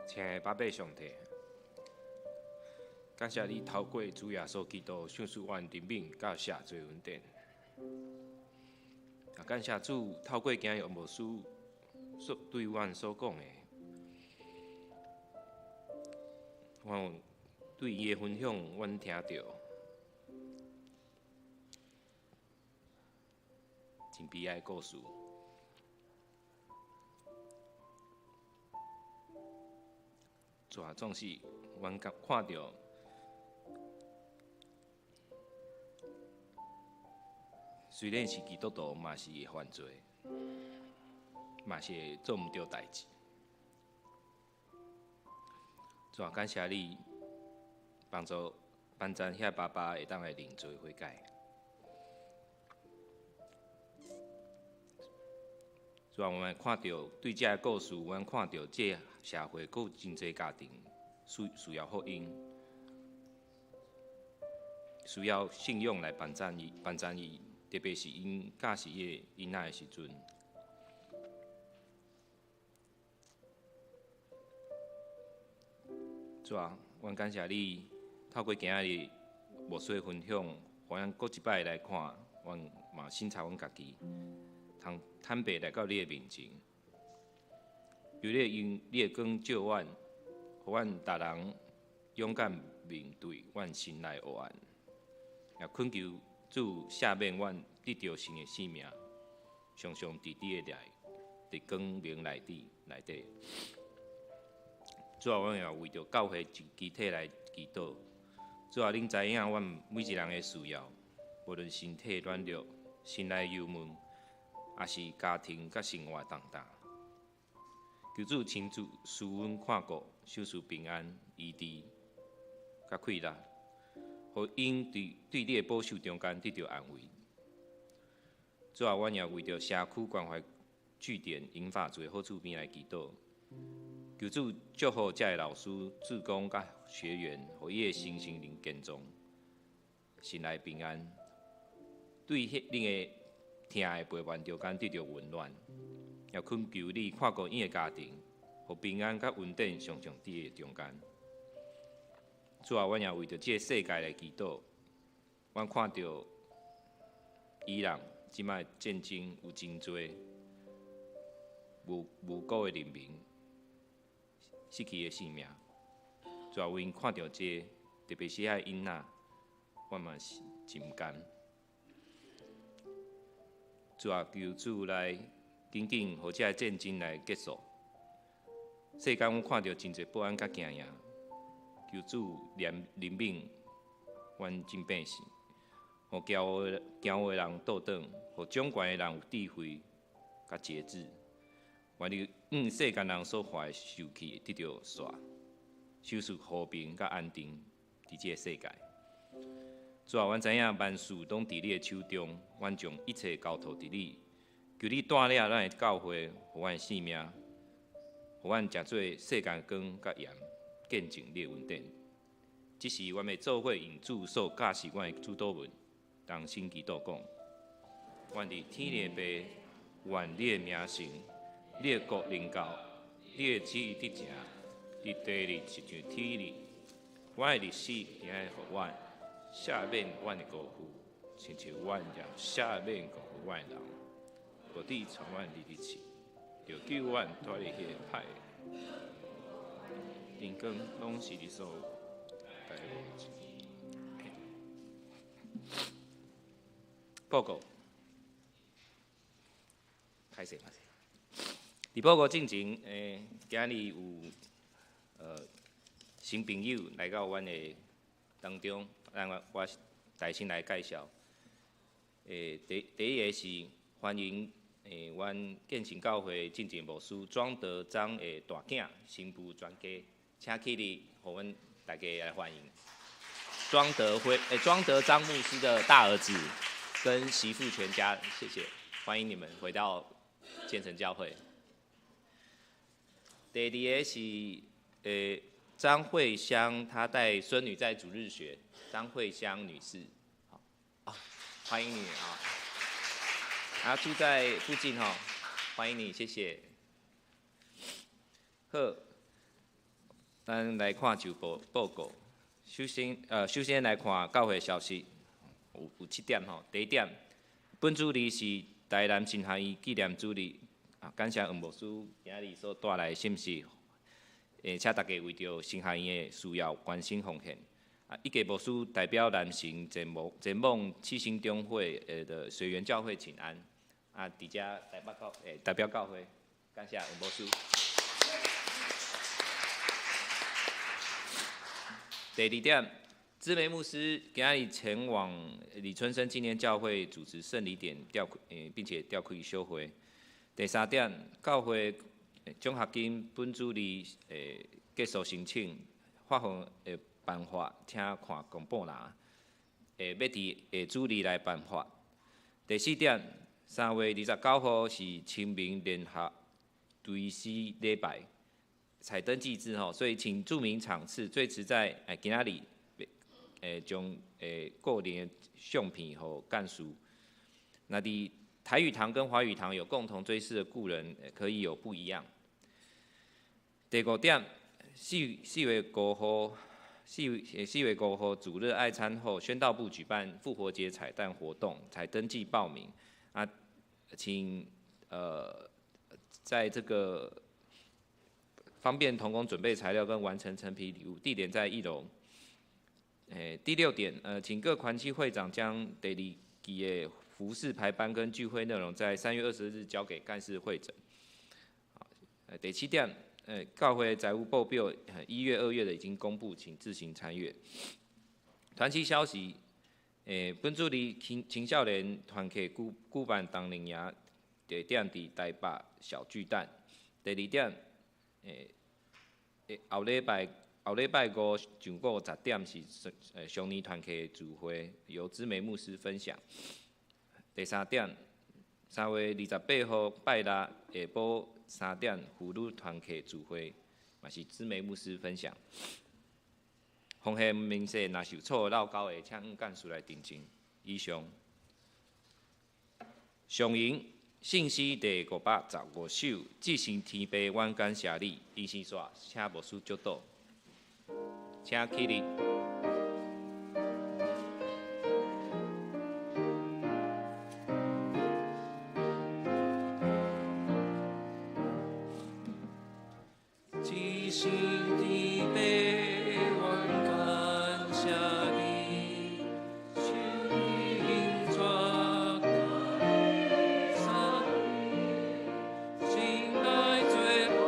亲爱的爸爸上帝，感谢你透过主耶稣基督赏赐阮怜悯佮赦罪恩典。也感谢主透过今日牧师所对阮所讲的，阮对伊的分享，阮听著真悲哀的故事。主啊，总是阮看著，虽然是基督徒，嘛是会犯罪，嘛是会做毋对代志。主啊，感谢你帮助帮赞遐爸爸会当来认罪悔改。主啊，阮看著对这个故事，阮看著这个社会阁有真济家庭需要福音，需要信仰来帮赞伊，帮赞伊，特别是𪜶教示伊的囡仔的时阵。主啊，阮感谢你透过今日牧师的分享，予咱阁一摆来看，阮嘛省察阮家己，通坦白来到你的面前，求你用你的光照阮，予阮逐人勇敢面对阮心内黑暗，也恳求主赦免阮得著新的生命，常常伫你的内，佇光明內底內底。主啊，阮也為著教會集體來祈禱。主啊，恁知影阮每一人的需要，無論身體軟弱、心內憂悶，抑是家庭佮生活重擔。求主親自賜阮看顧，賞賜平安、醫治佮氣力，予𪜶佇對你的保守中間得著安慰。主啊，阮也為著社區關懷據點銀髮族的好厝邊來祈禱。求主祝福遮的老師、志工佮學員，予伊的身心靈健壯，心內平安，對彼恁的疼愛陪伴中間得著溫暖。也懇求你看顧𪜶的家庭，予平安佮恩典常常佇伊中間。主啊，阮也為著這个世界來祈禱。阮看著伊朗這擺戰爭有真濟無無辜的人民失去的性命。主啊，為𪜶看著這個，特別是遐囡仔，我嘛是真毋甘。主啊，求主來緊緊，予這个戰爭來結束。世間阮看著真濟不安佮驚惶，求主憐憐憫阮眾百姓，予驕傲驕傲的人倒轉，予掌權的人有智慧佮節制。願你向世間人所發的受氣得著煞，賞賜和平佮安定佇這个世界。主啊，阮知影萬事攏佇你的手中，阮將一切交託佇你，求你帶領咱的教會，予阮的性命，予阮成做世間光佮鹽，見證你的恩典。這是阮欲做伙用主所教示阮的主禱文，同心祈禱講：阮佇天的父，願你的名聖，你的國臨到，你的旨意得成，佇地裡親像天裡。阮的日食今日予阮，赦免阮的過犯，親像阮也赦免過犯阮的人，無致帶阮入去試，著救阮脫離彼个歹的。榮光攏是你所有。大家報告，歹勢歹勢。佇報告進前，今日有新朋友來到阮的當中，咱我我代先來介紹。第第一个是歡迎阮建成教會進前牧師莊德章的大囝新婦全家，請起立，予阮大家來歡迎。莊德輝，莊德章牧師的大兒子跟媳婦全家，謝謝，歡迎你們回到建成教會。第二個是張慧香，她帶孫女在主日學。張慧香女士，好，啊，歡迎你啊，她住在附近哈，歡迎你，謝謝。好，咱來看就報報告。首先，首先來看教會消息，有有七點吼。第一點，本主日是台南神學院紀念主日，啊，感謝黃牧師今日所帶來的信息，請大家為著神學院的需要關心奉獻。啊，一個牧師代表南城前往前往七星中會的水源教會請安。啊，佇遮代表教代表教會，感謝黃牧師。第二點，姊妹牧師今日前往李春生紀念教會主持聖禮典召開，並且召開小會。第三點，教會獎學金本主日結束申請發放的辦法，請看公布欄。欲佇下主日來頒發。第四點，3月29號是清明聯合追思禮拜。彩燈祭祀吼，所以請注明場次，最遲在今仔日，將個人的相片予幹事。那佇台語堂跟華語堂有共同追思的故人，可以有不一樣。第五點，四月五號，4月5號主日愛餐後，宣道部舉辦復活節彩蛋活動，採登記報名。啊，請在這個方便同工準備材料跟完成成品禮物，地點在一樓。第六點，請各團契會長將第二季的服事排班跟聚會內容，在3月20日交給幹事會診。第七點，教會財務報表1月、2月的已經公布，請自行參閱。團契消息，本主日青少年團契舉辦冬令營，地點佇台北小巨蛋。第二點，後禮拜五上午10點是少年團契聚會，由知梅牧師分享。第三點，3月28號拜六下晡3點婦女團契聚會，嘛是知梅牧師分享。奉獻明細若是有錯漏交的，請幹事來訂正。以上。上引聖詩第515首，至聖天父，阮感謝你。醫生煞，請牧師祝禱，請起立。至聖天父，阮感謝你，求你引帶三進來做我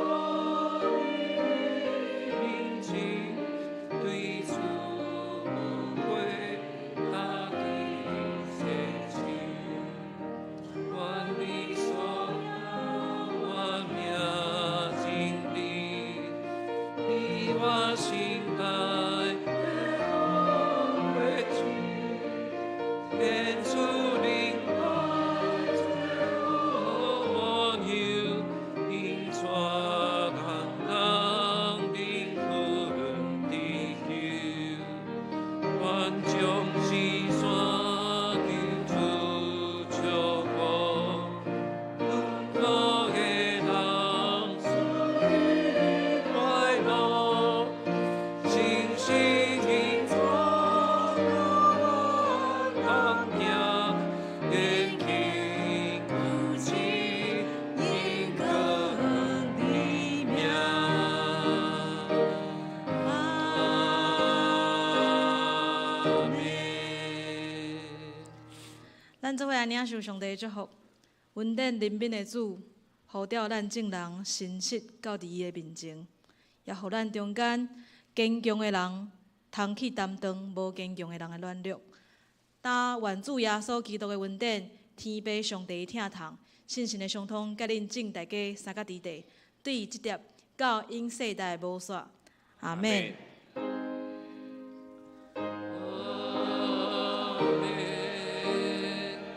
面前，對主無悔，家己洗手，願你所我命真理，你我心內的火柱，變出靈愛做我有，引帶人人靈魂得救，願將至山求主祝福，软弱的人赐快樂，信心引帶同行，言行有情應光的名。阿們。咱做伙來領受上帝的祝福，恩典憐憫的主，呼召咱眾人誠實到佇伊的面前，也予咱中間堅強的人通去擔當無堅強的人的軟弱。但願主耶穌基督的恩典、天父上帝的疼痛、聖神的相通，佮恁眾大家三甲佇地，對這粒到永世代無煞。阿們。阿們，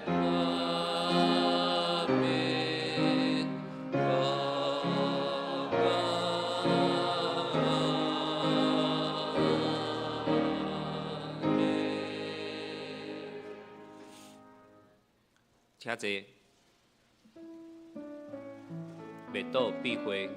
阿們，阿們。請坐。默禱必會。